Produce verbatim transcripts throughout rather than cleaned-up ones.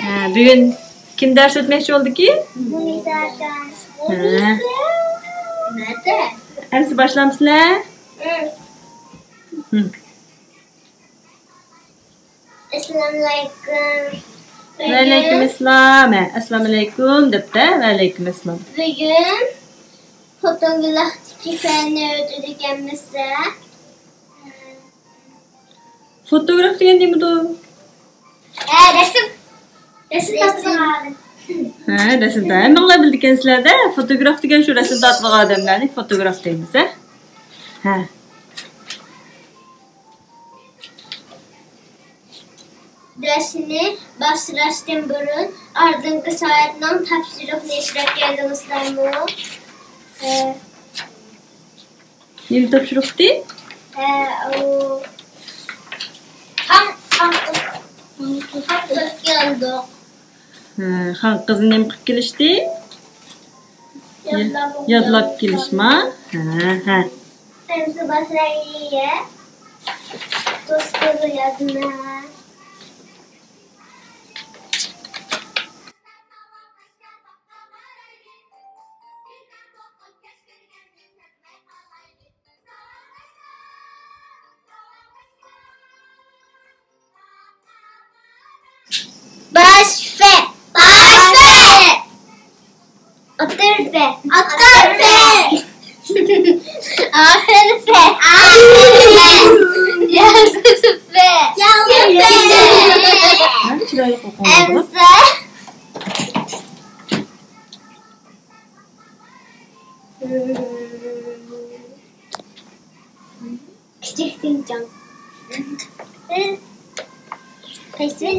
ھە، بۈگۈن كىم دەرس ئۆتمەكچى بولدىكى؟ مۇنىسە ئاكا. ھە. ئەمسە باشلامسىلەر؟ ھە. ئەسسالامۇئەلەيكۇم. ۋەئەلەيكۇم ئەسسالام. ھە، ئەسسالامۇئەلەيكۇم دەپتە. ۋەئەلەيكۇم ئەسسالام. بۈگۈن فوتوگرافتىكا پەننى ئۆتىدىكەنمىز. فوتوگراف دېگەن نېمىدۇ؟ ھە، رەسىم. رەسىم تارتىدىغان. ھە، رەسىم تار-، ھەممىڭلار بىلىدىكەنسىلەر-دە، فوتوگراف دېگەن شۇ رەسىم تارتىدىغان ئادەملەرنى فوتوگراف دەيمىز، ھە؟ ھە. دەرسنى باشلاشتىن بۇرۇن ئالدىنقى سائەتنىڭ تاپشۇرۇقىنى ئىشلەپ كەلدىڭىزلەرمۇ؟ ھە. نېمە تاپشۇرۇقتى؟ ھە، ئۇ، خان، خان قىز، خان قىز كەلدۇق. ھە، خان قىزنى نېمە قىلىپ كېلىشتى؟ يادلاپ، يادلاپ كېلىشما؟ ھە، ھە. ئەمسە باشلايلى. دوستلار يازما. باش فە. باش فە. ئوتتۇرا فە. ئوتتۇرا فە. ئاخىر فە. ئاخىر فە. يالغۇز فە. يالغۇز فە. ھە، چىرايلىق ئوقۇڭ. ئەمسە. كىچىك تىڭچاڭ. قايسى؟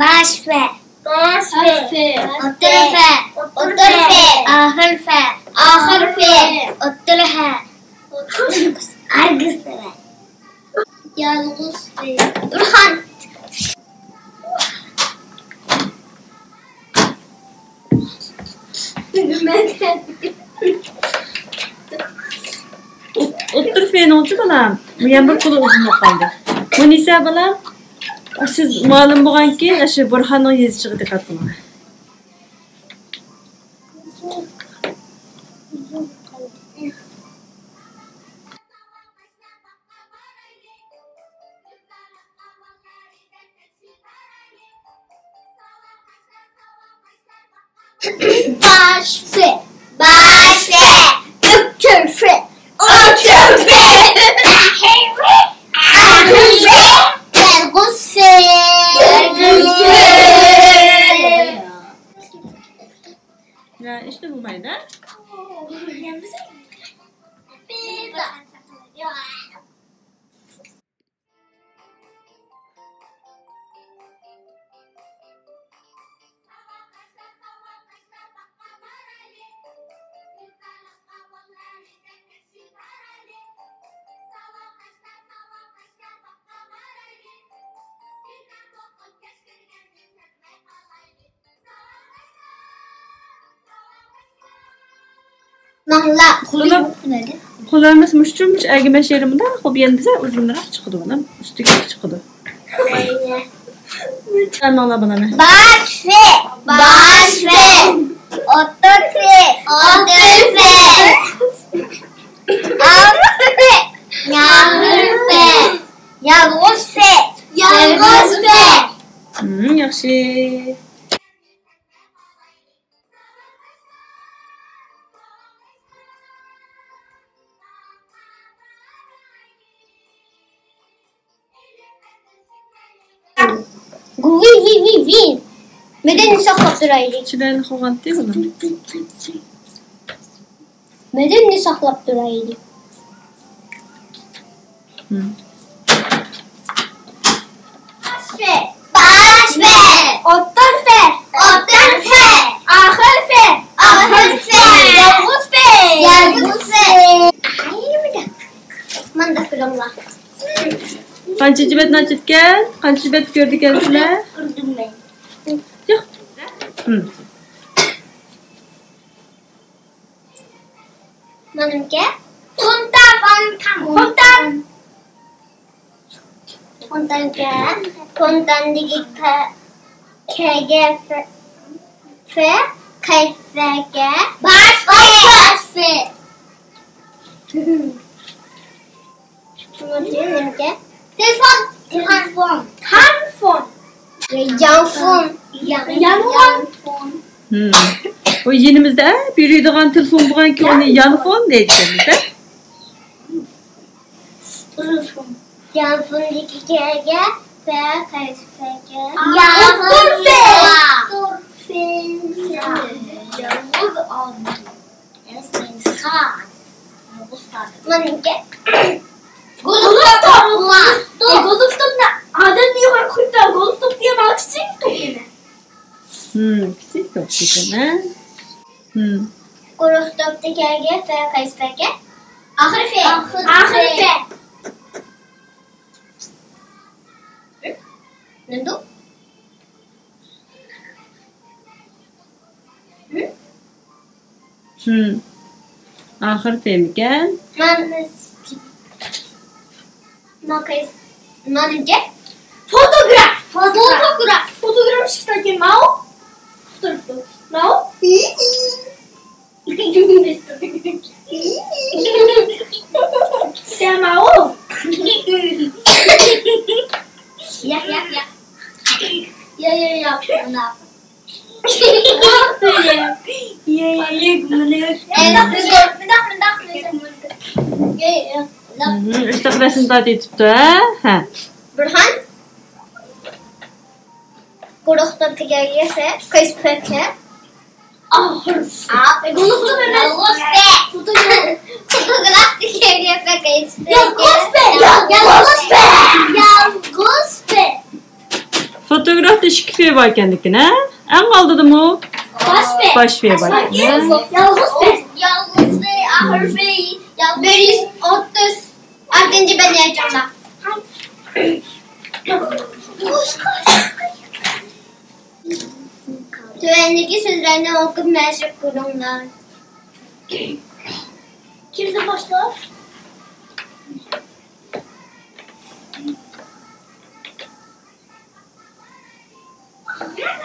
باش فە. باش فە. ئوتتۇرا فە. ئوتتۇرا فە. ئاخىر فە. ئاخىر فە. ئوتتۇرا ھە. ھەرگىز فە. يالغۇز فە. بۇرھان. ئوتتۇرا فېنىڭچۇ بالام؟ بۇ يەنە بىر قولى ئۇزۇن بولۇپ قالدى. مۇنىسە بالام، سىز مۇئەللىم بولغانكىن، ئاشۇ بۇرھاننىڭ يېزىشىغا دىققەت قىلىڭ. باش فە. باش فە. ئۆتكۈر فە. ئۆتكۈر فە. ئاخىر فە. ئاخىر فە. يالغۇز فە. يالغۇز فە. يا، ئىشتە بولمايدۇ. ماڭلا. قولىمىز مۇشۇنچە ئەگىمەش يېرى مۇنداق، خۇپ يەنە بىزە ئۇزۇنراق چىقىدۇ، بالام. ئۈستىگە چىقىدۇ. ماڭلا، بالام. باش فە. باش فە. ئوتتۇر فە. ئوتتۇر فە. ئاخىر فە. ئاخىر فە. يالغۇز فە. يالغۇز فە. ھىم، ياخشى. ۋىي، ۋىي، ۋىي، ۋىي. مەدەننى ساقلاپ تۇرايلى. چىرايلىق بولغانتى بۇنىڭ. مەدەننى ساقلاپ تۇرايلى. ھىم. باش فە. باش فە. ئوتتۇر فە. ئوتتۇر فە. ئاخىر فە. ئاخىر فە. يالغۇز فە. يالغۇز فە. مانداق قىلىڭلار. قان قانچىنچى بەتنى ئاچىدىكەن؟ قانچىنچى بەتنى كۆرىدىكەنسىلەر؟ ياق. مېنىڭكى. فونتان، فونتان، فونتان. فونتانكە، فونتاندىكى كە-، كەگە فە-، فە-، قەيسەگە. باش، باش، باش. تېلېفون، تېلېفون. تانفون. يانفون. يانفون. ھىم. ئۇ يېنىمىزدا، ئە، يۈرىدىغان تېلېفون بولغانكى، ئۇنى يانفون دەيدىكەنمىز-دە. يانفوندىكى كەگە فە قەيسەگە. يانفون. يانفون. مېنىڭكى. گولوستوپ. گولوستوپنى ئادەتتە يۇقىرى قويۇپتا، گولوستوپ دېگەن مانا كىچىك توپ يەنە. ھىم، كىچىك توپ دېگەن، ھە؟ ھىم. گولوستوپتا كەگە فە قەيسەگە. ئاخىرى فە. ئاخىرى فە. نېمىدۇ؟ ھىم. ئاخىرى فېمىكەن. مانا، مانا گەپ. فوتوگراف. فوتوگراف. فوتوگراف ئىشىكتىكى ماۋۇ. تۇرۇپتۇ. ماۋۇ. يا ماۋۇ. ياق، ياق، ياق. يا، يا، ياق، مانا. ياق، ياق، مانا. مۇنداق، مۇنداق، مۇنداق. ياق، ياق، مۇنداق. مم، ئىشتىك رەسىم تارتىۋېتىپتۇ، ھە؟ ھە. بۇرھان. قۇرۇق توپ تېگەرگە سە، قىز پەكە. ئاخىر. ئا، گولوستوپ ئەمەس. يالغۇز پە. فوتوگراف. فوتوگراف تېگەرگە سە، قىز پەكە. يالغۇز پە. يالغۇز پە. يالغۇز پە. فوتوگرافتا ئىككى پې بار ئىكەن لېكىن، ھە؟ ئەڭ ئالدىدىمۇ؟ باش پې. باش پې بار ئىكەن، ھە؟ يالغۇز پې. يالغۇز پې، ئاخىر پې. بىر يۈز ئوتتۇز. ئالتىنچى بەتنى ئاچىڭلار. تۆۋەندىكى سۆزلەرنى ئوقۇپ مەشىق قىلىڭلار. كىمدىن باشلاپ؟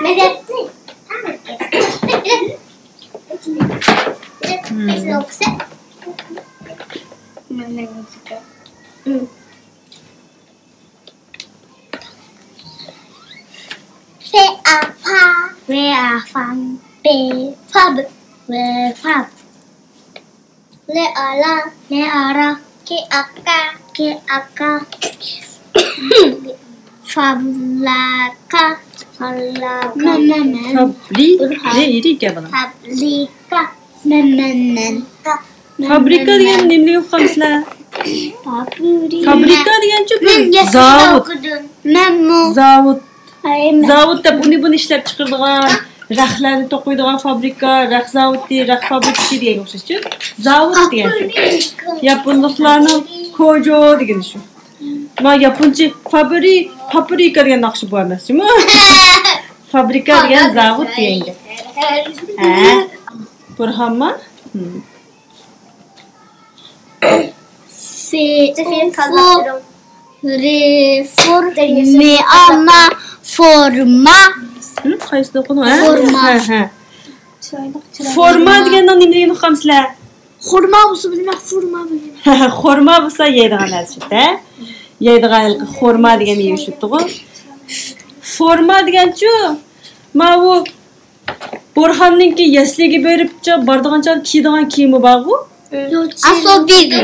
مەدەت. مم. فا، فا. فا، فا. ب، فا، ب. ف، فا، ب. ل، ئا، لا. ل، ئا، را. ك، ئا، ك. ك، ئا، ك. فابلاكا. فابلاكا. م، م، م. فابري-، بۇرھان. رى، رى كەبىلا. فابرىكا. م، م، م. فابرىكا دېگەن نېمىنى ئۇققانسىلەر؟ فابرىكا. فابرىكا دېگەنچۇ بىر زاۋۇت. مەنمۇ. زاۋۇت. زاۋۇت دەپ ئۇنى بۇنى ئىشلەپ چىقىرىدىغان، رەخلەرنى توقۇيدىغان فابرىكا، رەخ زاۋۇتى، رەخ فابرىكىسى دېگەنگە ئوخشاش. زاۋۇت دېگەن شۇ. ياپونلۇقلارنىڭ كوجو دېگىنى شۇ. ما ياپونچە فابرى-، فابرىكا دېگەن ناخشا بۇ ئەمەس جۇمۇ. فابرىكا دېگەن زاۋۇت دېگەن گەپ. ھە. بۇرھانما؟ ھىم. فې-، فو-، رې-، فور-، مې-، ئا-، ما-، فورما. ھىم، قايسىنى ئوقۇدۇڭ، ھە؟ فورما. ھە، ھە. فورما دېگەننىڭ نېمىلىكىنى ئۇققانسىلەر؟ خورما بولسا بىلىمەن، فورما بىلىمەن. خورما بولسا يەيدىغان نەرسە، ھە؟ يەيدىغان ھېلىقى خورما دېگەن مېۋە شۇتتىغۇ. فورما دېگەنچۇ، ماۋۇ بۇرھاننىڭكى يەسلىگە بېرىپ بارىدىغان چاغدا كىيىدىغان كىيىمى بارغۇ؟ ئاسوبىرى.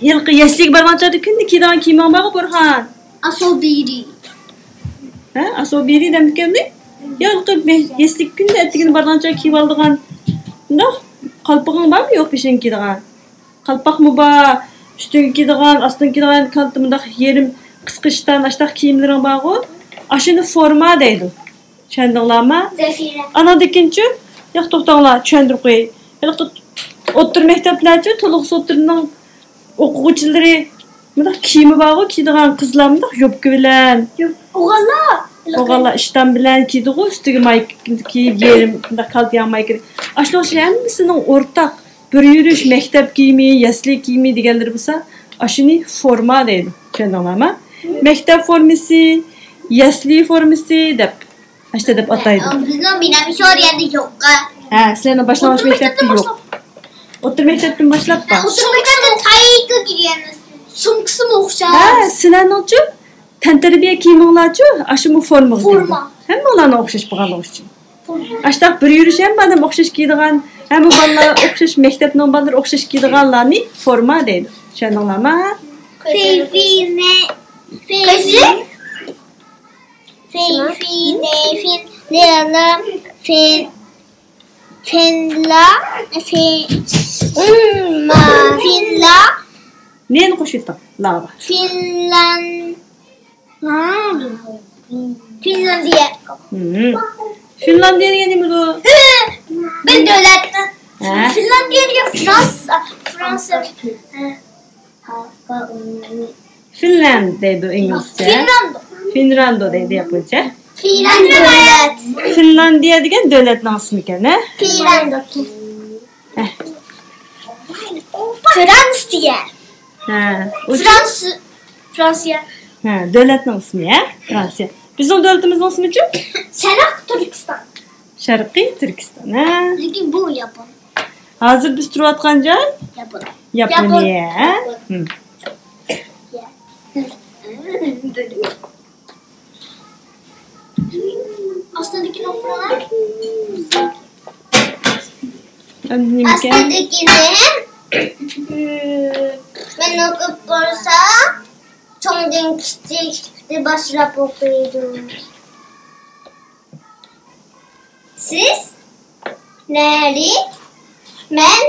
ھېلىقى يەسلىگە بارغان چاغدا كۈندە كىيىدىغان كىيىمىڭ بارغۇ، بۇرھان؟ ئاسوبىرى. ھە؟ ئاسوبىرى دەمدىكەنمۇ؟ يا ھېلىقى يەسلىگە كۈندە ئەتىگىنى بارغان چاغدا كىيىۋالىدىغان، مۇنداق قالپىقىڭ بارمۇ يوق بېشىڭغا كىيىدىغان؟ قالپاقمۇ بار، ئۈستۈڭگە كىيىدىغان، ئاستىڭغا كىيىدىغان كالتە مۇنداق يېرىم قىسقا ئىشتان ئاشتاق كىيىملىرىڭ بارغۇ؟ ئاشۇنى فورما دەيدۇ. چۈشەندىڭلارما؟ زەفىرە. ئاناندىكىنچۇ؟ ياق، توختاڭلار، چۈشەندۈرۈپ قوياي. ھېلىقى ئوتتۇرا مەكتەپلەرچۇ، تولۇقسىز ئوتتۇرىنىڭ ئوقۇغۇچىلىرى مۇنداق كىيىمى بارغۇ، كىيىدىغان قىزلار مۇنداق يوپكا بىلەن. يوپ-، ئوغۇللار. ئوغۇللار ئىشتان بىلەن كىيىدىغۇ، ئۈستىگە مايكا كىيىپ، يېرىم مۇنداق كالتىياڭ مايكا. ئاشۇنىڭ ئۈچۈن ھەممىسىنىڭ ئورتاق بىر يۈرۈش مەكتەپ كىيىمى، يەسلى كىيىمى دېگەنلىرى بولسا، ئاشۇنى فورما دەيدۇ. چۈشەندىڭلارمۇ؟ مەكتەپ فورمىسى، يەسلى فورمىسى دەپ، ئاشۇنداق دەپ ئاتايدۇ. بىزنىڭ مېنىڭ شۇ يەردە يوققا. ھە، سىلەرنىڭ باشلانغۇچ مەكتەپتە يوق. ئوتتۇرا مەكتەپتىن باشلاپلا. ئوتتۇرا مەكتەپتىن تايىكا كىيگەن. سومكىسىمۇ ئوخشاش. ھە، سىلەرنىڭچۇ؟ تەنتەربىيە كىيىمىڭلارچۇ؟ ئاشۇمۇ فورما. فورما. ھەممىڭلارنىڭ ئوخشاش بولغانلىقى ئۈچۈن. ئاشتاق بىر يۈرۈش ھەممە ئادەم ئوخشاش كىيىدىغان، ھەممە بالىلار ئوخشاش، مەكتەپنىڭ بالىلىرى ئوخشاش كىيىدىغانلارنى فورما دەيدۇ. چۈشەندىڭلارمۇ؟ فېفىنى. قايسى؟ فېفىنى. فېفىن. لېلا. فېن. فېنلا. فېن. فېنلا. نېنى قوشۇۋېتىڭ؟ لاغا. فىنلان. ھا. فىنلاندىيە. ھىم. فىنلاندىيە دېگەن نېمىدۇ؟ بىر دۆلەت. ھە. فىنلاندىيە دېگەن فرانسا، فرانسا. ھە. فىنلاند دەيدۇ ئىنگلىزچە. فىنلاندو. فىنراندو دەيدۇ ياپونچە. فىنلاند دۆلەت. فىنلاندىيە دېگەن دۆلەتنىڭ ئىسمى ئىكەن، ھە؟ فىنلاندو. ھە. فرانسىيە. ھە، ئۇ فرانس-، فرانسىيە. ھە، دۆلەتنىڭ ئىسمى، ھە؟ فرانسىيە. بىزنىڭ دۆلىتىمىزنىڭ ئىسمىچۇ؟ شەرق تۈركىستان. شەرقىي تۈركىستان، ھە؟ لېكىن بۇ ياپون. ھازىر بىز تۇرۇۋاتقان جاي؟ ياپون. ياپونىيە، ھە؟ ياپون. ھىم. ئاستىدىكىنى ئوقۇڭلار. ئەمدى نېمىكەن؟ ئاستىدىكىنى، مم، مەن ئوقۇپ بولسا، چوڭدىن كىچىكتىن باشلاپ ئوقۇيدۇ. سىز نەلىك؟ مەن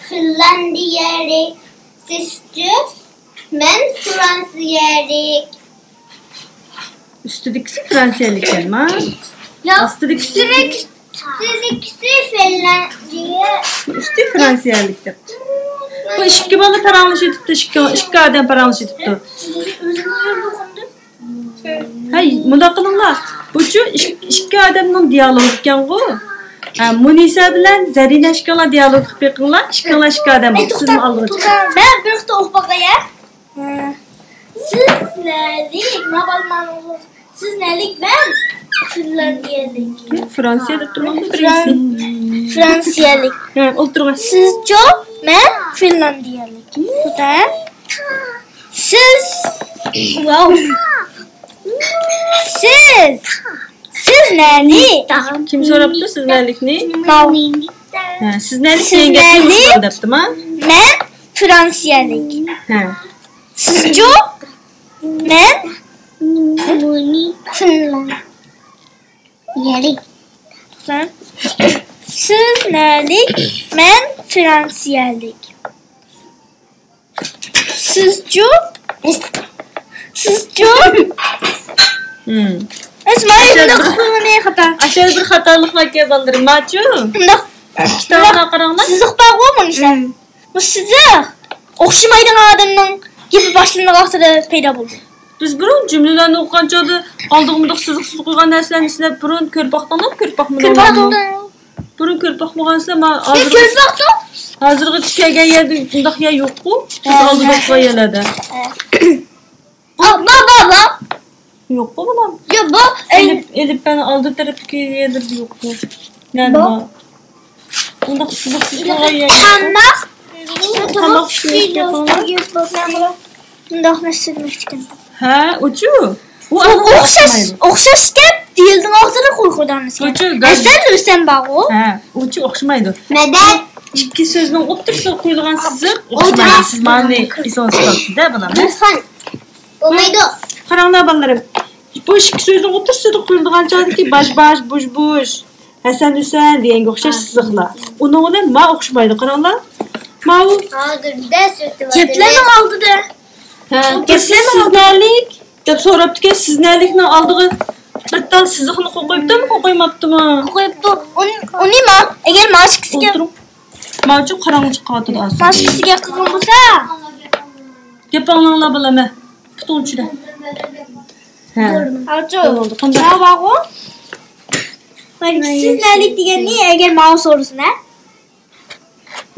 فىنلاندىيەلىك. سىزچۇ؟ مەن فرانسىيەلىك. ئۈستىدىكىسى فرانسىيەلىككەنما؟ ياق، ئاستىدىكىسى؟ ئۈستىدىكىسى فىنلاندىيە. ئۈستى فرانسىيەلىك دەپتۇ. بۇ ئىككى بالا پاراڭلىشىۋېتىپتۇ، ئىككى، ئىككى ئادەم پاراڭلىشىۋېتىپتۇ. ھەي، مۇنداق قىلىڭلار. بۇچۇ ئىك-، ئىككى ئادەمنىڭ دىيالوگى ئىكەنغۇ. ھە، مۇنىسە بىلەن زەرىنە ئىككىڭلار دىيالوگ قىلىپ بېقىڭلار. ئىككىڭلار ئىككى ئادەم. ئەي، توختا، توختا. مەن بىر قېتىم ئوقۇپ باقاي، ھە؟ سىز نەلىك؟ ما بالىلارنىڭ، سىز نەلىك؟ مەن فىنلاندىيەلىك. فرانسىيە دەپ تۇرمامدۇ بىرىنچىسى؟ فرانسىيەلىك. ھە، ئولتۇرغاي. سىزچۇ؟ مەن فىنلاندىيەلىك. توختا. سىز، ۋاۋ. سىز، سىز نەلىك؟ كىم سوراپتۇ سىز نەلىكنى؟ ماۋ. ھە، سىز نەلىك دېگەن گەپنى مۇشۇ دەپتىما؟ مەن فرانسىيەلىك. ھە. سىزچۇ؟ مەن فىنلاندىيەلىك. سىز نەلىك؟ مەن فرانسىيەلىك. سىزچۇ؟ سىزچۇ؟ ھىم. ئەس، مانا ئاشۇ بۇنداق بىر، ئۇقۇلغىنى خاتا. ئاشۇ بىر خاتالىق باركەن بالىلىرىم، ماچۇ؟ مۇنداق. كىتابقا قاراڭلار. سىزىق بارغۇ مۇنىسا. ھىم. بۇ سىزىق ئوخشىمايدىغان ئادەمنىڭ گېپى باشلىنىدىغان ۋاقتىدا پەيدا بولىدۇ. بىز بۇرۇن جۈملىلەرنى ئوقۇغان چاغدا ئالدىغا مۇنداق سىزىق سىزىق قويغان نەرسىلەرنى سىلەر بۇرۇن كۆرۈپ باقتىڭلارمۇ، كۆرۈپ باقمىدىڭلارمۇ؟ كۆرۈپ باقتىڭ. بۇرۇن كۆرۈپ باقمىغانسىلەر، مانا ھازىرغىچە كەلگەن يەردە بۇنداق يەر يوققۇ. بىز ھە، ئالدىدا ھە، ئوقۇغان يەرلەردە. ھە. بابا، بابا. يوققۇ بۇلار. يوق، بۇ ئەل- ئېلىپ، ئېلىپبەنىڭ ئالدى تەرەپتىكى يەرلىرىدە يوققۇ. نەدە بار؟ بۇنداق سىزىق سىزىق قويغان يەر يوققۇ. تاماق. تاماق ئىشلەپ يېتىڭلار. مۇنداق نەرسە ئىكەن. ھە، ئۇچۇ. ئۇ ئوخشاش، ئوخشاش گەپ دېيىلدىڭ ئاغزىدا قويغۇدان ئىكەن. ئۇچۇ، ھەسەن ئۆسەن بارغۇ. ھە، ئۇچۇ ئوخشىمايدۇ. مەدەت. ئىككى سۆزنىڭ ئوتتۇرىسىغا قويۇلغان سىزىق ئوخشىمايدۇ. سىز مانى ئېسىڭىزدە تۇتۇپسىز-دە، بالام. بولمايدۇ. قاراڭلار، بالىلىرىم. بۇ ئىككى سۆزنىڭ ئوتتۇرىسىدا قويۇلىدىغان چاغدىكى باش باش، بۇژ بۇژ، ھەسەن ھۈسەن دېگەنگە ئوخشاش سىزىقلار. ئۇنىڭ بىلەن ما ئوخشىمايدۇ، قاراڭلار. ماۋۇ. ھازىر دەس ئۆتۈۋاتىدۇ. گەپلەرنىڭ ئالدىدا. ھە، سىز نەلىك دەپ سوراپتىكەن، سىز نەلىكنىڭ ئالدىغا بىر تال سىزىقنى قويۇپتۇمۇ، قويماپتىمۇ؟ قويۇپتۇ. ئۇنى، ئۇنى ما، ئەگەر ماشىكىسىگە. ئولتۇرۇڭ. ماۋۇچۇ قاراڭغۇ چىقىۋاتىدۇ ئاز. ماشىكىسىگە قىلغان بولسا. گەپ ئاڭلاڭلار بالام، ھە. پۇتۇڭ چۈشىدۇ. ھە. ئاچۇ. بولدى، قانداق؟ ماۋۇ بارغۇ. سىز نەلىك دېگەننى ئەگەر ماۋۇ سورىسۇن، ھە؟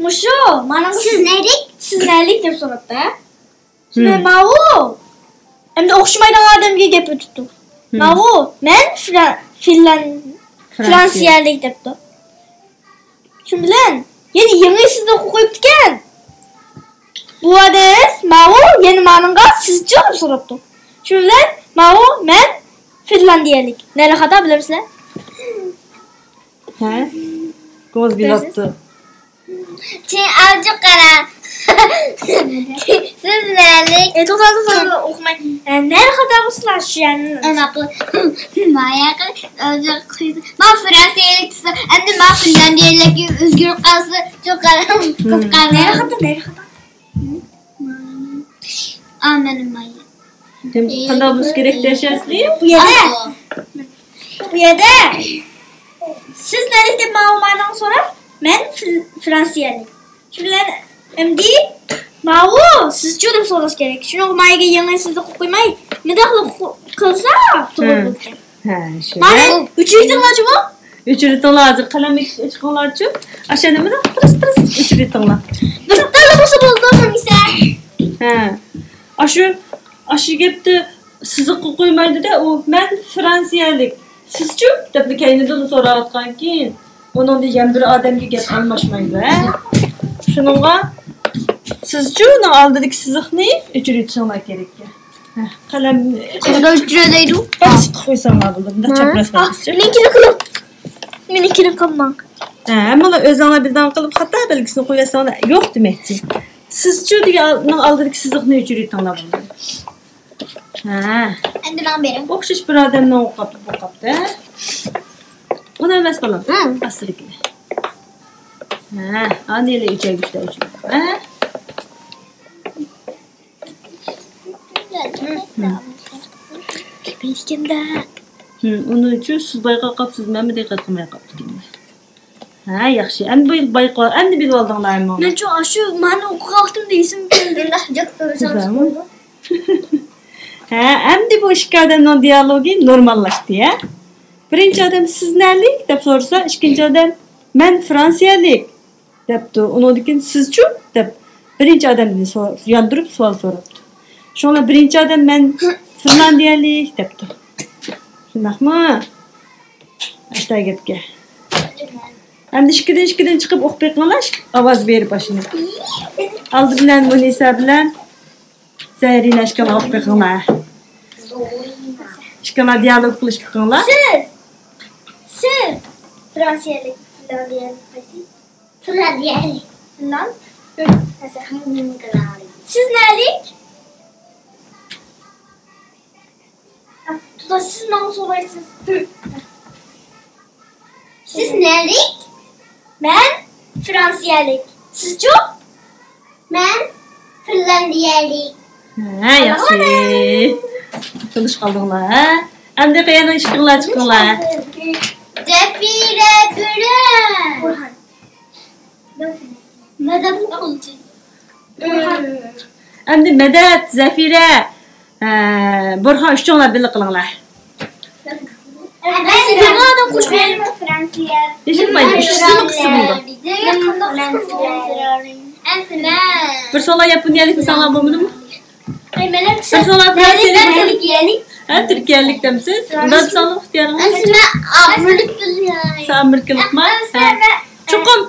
مۇشۇ، مانا سىز نەلىك؟ سىز نەلىك دەپ سوراپتۇ، ھە؟ شۇنى ماۋۇ. ئەمدى ئوخشىمايدىغان ئادەمگە گەپ ئۆتۈپتۇ. ماۋۇ، مەن فرا-، فىنلان-، فرانسىيەلىك دەپتۇ. شۇ بىلەن يەنە يېڭى سىزىقنى قويۇپتىكەن. بۇ ئادەم ماۋۇ يەنە مانىڭغا سىزچۇ دەپ سوراپتۇ. شۇ بىلەن ماۋۇ مەن فىنلاندىيەلىك. نەلىك خاتا بىلەمسىلەر؟ ھە؟ كۆڭۈل بىلەپتۇ. چىن ئاۋچۇ قارا. سىز نەلىك؟ ئە، توختا، توختا، توختا، ئوقۇماي. ئە، نەلىك خاتا بولسىلا شۇ يەرنى. ئەمما قىل. مايا قىل. ئاۋچۇ قىل. ما فرانسىيەلىك دېسە، ئەمدى ما فىنلاندىيەلىككە ئۆزگىرىپ قالسا، چوققا قىزىقارمەن. نەلىك خاتا، نەلىك خاتا. ئا، مەن مايا. قانداق بولۇشى كېرەك دەشەسلى؟ بۇ يەردە. بۇ يەردە. سىز نەلىك دەپ ماۋۇ مانىڭ سوراپ، مەن فر-، فرانسىيەلىك. شۇ بىلەن ئەمدى ماۋۇ سىزچۇ دەپ سوراش كېرەك. شۇنىڭغا مايىگە يېڭى سىزىق قويماي، مۇنداقلا قو-، قىلسا توغرا بولىدىكەن. ھە، شۇ. مانا ئۆچۈرۈۋېتىڭلارچۇ بۇ. ئۆچۈرۈۋېتىڭلار، ھازىر قەلەم ئېچىڭلارچۇ. ئاشۇ نېمىنى تىرىس-تىرىس ئۆچۈرۈۋېتىڭلار. بىر تاللا بولسا بولىدۇ، مۇنىسە. ھە. ئاشۇ، ئاشۇ گەپتە سىزىققا قويمايدۇ-دە، ئۇ، مەن فرانسىيەلىك، سىزچۇ؟ دەپلا كەينىدىن سوراۋاتقانكىن، ئۇنىڭدا يەنە بىر ئادەمگە گەپ ئالماشمايدۇ، ھە؟ شۇنىڭغا سىزچۇنىڭ ئالدىدىكى سىزىقنى ئۆچۈرۈۋېتىشىڭلار كېرەك. ھە، قەلەم، قەلەم ئۆچۈرەلەيدۇ. بەك سىقىپ قويساڭلار بولىدۇ. مۇنداق چاپراس قىلسىچۇ. مېنىڭكىنى قىلىڭ. مېنىڭكىنى قىلماڭ. ھە، ھەممىلا ئۆزۈڭلار بىلىدىغان قىلىپ خاتا بەلگىسىنى قويۇۋەتسەڭلار يوق دېمەكچى. سىزچۇ دېگەننىڭ ئالدىدىكى سىزىقنى ئۆچۈرۈۋېتىڭلار بولدى. ھە. ئەمدى ماڭا بېرىڭ. ئوخشاش بىر ئادەمنىڭ ئوقۇپ، ئوقۇپتۇ، ھە؟ ئۇنى ئەمەس، بالام. ھە. ئاستىدىكىنى. ھە، ئانىلى ئۈچەي گۈچتە ئۈچەي. ھە؟ كەتمەيدىكەن-دە. ھىم، ئۇنىچۇ سىز بايقاپ قاپسىز، مەنمۇ دىققەت قىلماي قاپتىكەنمەن. ھە، ياخشى. ئەمدى بۇ يىل بايقا-، ئەمدى بىلىۋالدىڭلار ئەمما. مەن چوڭ ئاشۇ مانا ئوقۇغان ۋاقتىمدا ئېسىمگە كەلدى. ھە، ئەمدى بۇ ئىككى ئادەمنىڭ دىيالوگى نورماللاشتى، ھە؟ بىرىنچى ئادەم «سىز نەلىك؟» دەپ سورىسا، ئىككىنچى ئادەم «مەن فرانسىيەلىك» دەپتۇ. ئۇنىڭدىن كېيىن «سىزچۇ؟» دەپ بىرىنچى ئادەمنى سو-، ياندۇرۇپ سوئال سوراپتۇ. شۇڭا بىرىنچى ئادەم «مەن فىنلاندىيەلىك» دەپتۇ. شۇنداقمۇ؟ ئاشتا گەپكە. ئەمدى ئىككىدىن، ئىككىدىن چىقىپ ئوقۇپ بېقىڭلار، ئاۋاز بېرىپ ئاشۇنى. ئالدى بىلەن مۇنىسە بىلەن زەرىنە ئىككىڭلار ئوقۇپ بېقىڭلار. ئىككىڭلار دىيالوگ قىلىشىپ بېقىڭلار. سىز، سىز فرانسىيەلىك، فىنلاندىيەلىك قايسى؟ فىنلاندىيەلىك. فىنلاند؟ ھە. سىز نەلىك؟ توختاڭ، سىز ماڭا سورايسىز. سىز نەلىك؟ مەن فرانسىيەلىك. سىزچۇ؟ مەن فىنلاندىيەلىك. ھە، ياخشى. تونۇشۇپ قالدىڭلار، ھە؟ ئەمدى قېنى ئىشىكىڭلار چىقىڭلار. زەفىرە بۈرۈن. مەدەت. ئەمدى مەدەت، زەفىرە، ئە، بۇرھان، ئۈچۈڭلار بىللە قىلىڭلار. ئېشىتمايدۇ، ئۈچىسىمۇ قىسسا بولىدۇ. بىر سولا ياپونىيەلىك دېسەڭلار بولمىدىمۇ؟ بىر سولا فرانسىيەلىك. ھە، تۈركىيەلىك دەمسىز؟ ئۇنداق دېسەڭلار ئىختىيارىڭلار. سەن ئامېرىكىلىقما؟ ھە. چوقۇم،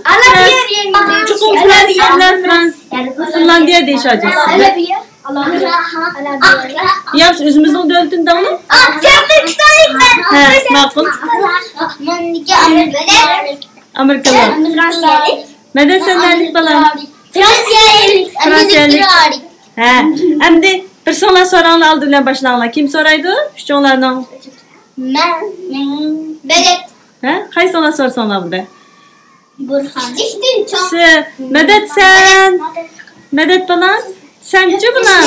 چوقۇم فرانسىيە بىلەن فرانس-، فىنلاندىيە دېيىش ھاجەتسىز. يا بىز ئۆزىمىزنىڭ دۆلىتىنى دەڭلار. ھە، ماقۇل. ئامېرىكىلىق. مەدەت، سەن نەلىك بالام؟ فرانسىيەلىك. فرانسىيەلىك. ھە. ئەمدى بىرسىڭلار سوراڭلار ئالدى بىلەن باشلاڭلار. كىم سورايدۇ؟ ئۈچۈڭلارنىڭ. مەن. مەدەت. ھە؟ قايسىڭلار سورىساڭلار بولدى. بۇرھان. سى-، مەدەت سەن. مەدەت بالام. سەنچۇ بالام؟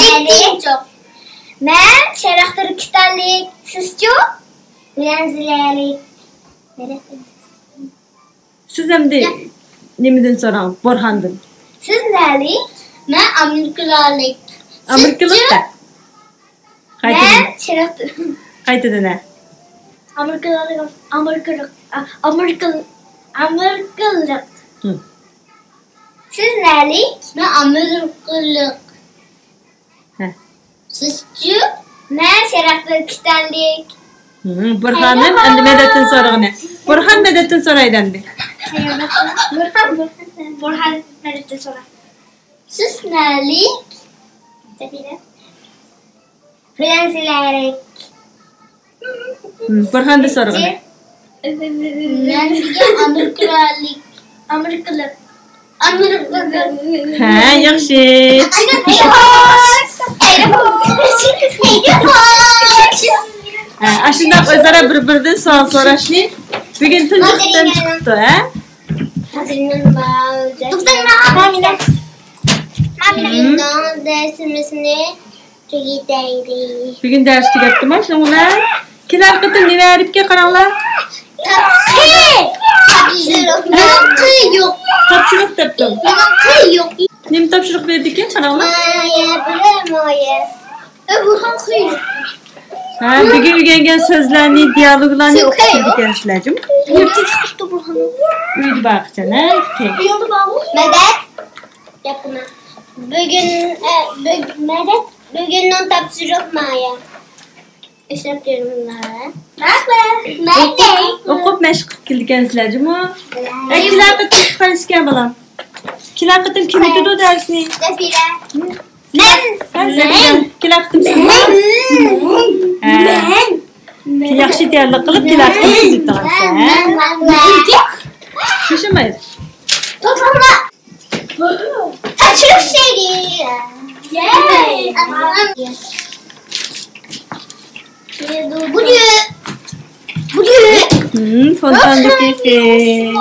مەن شەرق تۈركىستانلىق. سىزچۇ؟ فرانسىيەلىك. سىز ئەمدى نېمىدىن سوراڭ؟ بورھاندىن. سىز نەلىك؟ مەن ئامېرىكىلىق. ئامېرىكىلىق دە. قايتىدىن. مەن شەرەپ. قايتىدىن ھە. ئامېرىكىلىق، ئامېرىكىلىق، ئا-، ئامېرىكىل-، ئامېرىكىلىق. ھىم. سىز نەلىك؟ مەن ئامېرىكىلىق. ھە. سىزچۇ؟ مەن شەرقىي تۈركىستانلىق. ھىم، بۇرھانىم، ئەمدى مەدەتتىن سورىغىنى. بۇرھان مەدەتتىن سورايدۇ ئەمدى. بۇرھان، بۇرھان، بۇرھان مەدەتتىن سورا. سىز نەلىك؟ سەفىرە. فرانسىيەلىك. ھىم، بۇرھاندىن سورىغىنى. مەن دېگەن ئامېرىكىلىق. ئامېرىكىلىق. ئامېرىكىلىق. ھە، ياخشى. ھە، ئاشۇنداق ئۆزئارا بىر-بىرىدىن سوئال سوراشنى بۈگۈن تۇنجى قېتىم چىقىپتۇ، ھە؟ ھازىر مەن بار. توختاڭلار. مامىنە. مامىنە. ھىم. بۈگۈن دەرسىمىزنى تۈگىتەيلى. بۈگۈن دەرس تۈگەتتىمۇ شۇنىڭ بىلەن؟ كېلەر قېتىم نېمە بېرىپكەن قاراڭلار. تاپشۇرۇق. تاپشۇرۇق. مېنىڭ قىي يوق. تاپشۇرۇق دەپتۇ. مېنىڭ قىي يوق. نېمە تاپشۇرۇق بېرىدىكەن قاراڭلار. مايە بىلەن مايە. ئە، بۇرھان قىي يوق. ھە، بۈگۈن ئۆگەنگەن سۆزلەرنى، دىيالوگلارنى ئوقۇپ بېرىدىكەنسىلەر جۇمۇ. يۇرتتا چىقىپتۇ بۇرھان. ئۆيدە بارغۇچە، ھە؟ ئۆيدە بارغۇ. مەدەت. گەپ قىلما. بۈگۈن، ئە، بۈگ-، مەدەت. بۈگۈننىڭ تاپشۇرۇق مايە. ئىشلەپ بېرىڭلار. مەيلى. ئوقۇپ مەشىق قىلىپ كېلىدىكەنسىلەر جۇمۇ. ئەي، كېلەر قېتىم قارىسىكەن بالام. كېلەر قېتىم كىم ئۆتىدۇ دەرسنى؟ جەزىرە. مەن. ھە، زەبىدە. كېلەر قېتىم سىز. مەن. ھە. مەن. ياخشى تەييارلىق قىلىپ كېلەر قېتىم سىز ئۆتىدىغانسىز، ھە؟ مەن. مەن. ياشىمايدۇ. توختاڭلار. تاپشۇرۇق شەيلى. يەي. بۇدۇ. بۇدۇ. ھىم، فونتاندىكى سىز.